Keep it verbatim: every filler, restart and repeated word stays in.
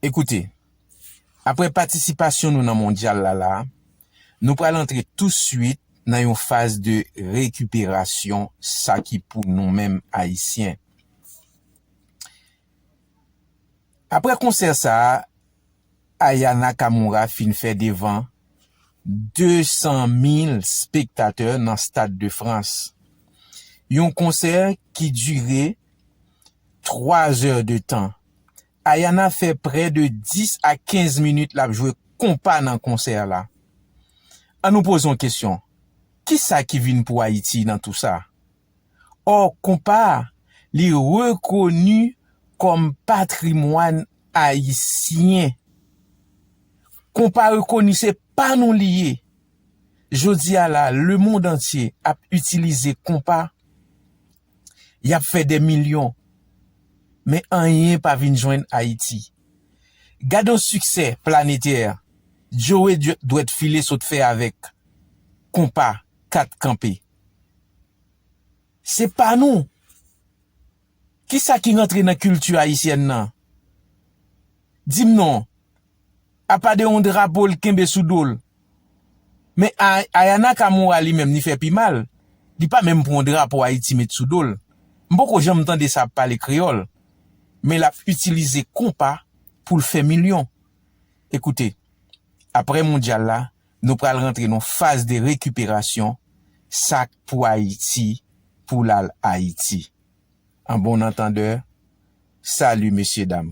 Ekoute, apre patisipasyon nou nan mondyal la la, nou pral antre touswit nan yon faz de rekiperasyon, sa ki pou nou menm Ayisyen. Apre konsè sa a, Aya Nakamura fin fè devan de san mil spektatè nan Stad de Frans. Yon konsè ki dire twa zè de tan. Ayana fè prè de dis a kenz minit l ap jwe konpa nan konsè la. An nou poze yon kesyon. Kisa ki vin pou Ayiti nan tou sa? Ò, konpa a, li rekoni kòm patrimwàn ayisyen. Konpa rekoni se pa nou li ye. Jodi a la, lemonn antye ap itilize konpa. Y ap fè de milyon. Men anyen pa vin jwenn Ayiti. Gad yon siksè planetè Joe Dwèt File sot fè avèk konpa kat kanpe. Se pa nou. Kisa ki rantre nan kilti ayisyèn nan? Di m non. Apa de yon drapo l kenbe sou do l. Men Aya Nakamura li menm li fè pi mal. Li pa menm pran yon drapo Ayiti met sou do l. M poko janm tande sa ap pale kreyòl. Men l ap itilize konpa pou l fè milyon. Ekoute, apre mondyal la, nou pral rantre nan faz de rekiperasyon, sa k pou Ayiti, pou l al Ayiti. An bon antandè, salut mesye dam.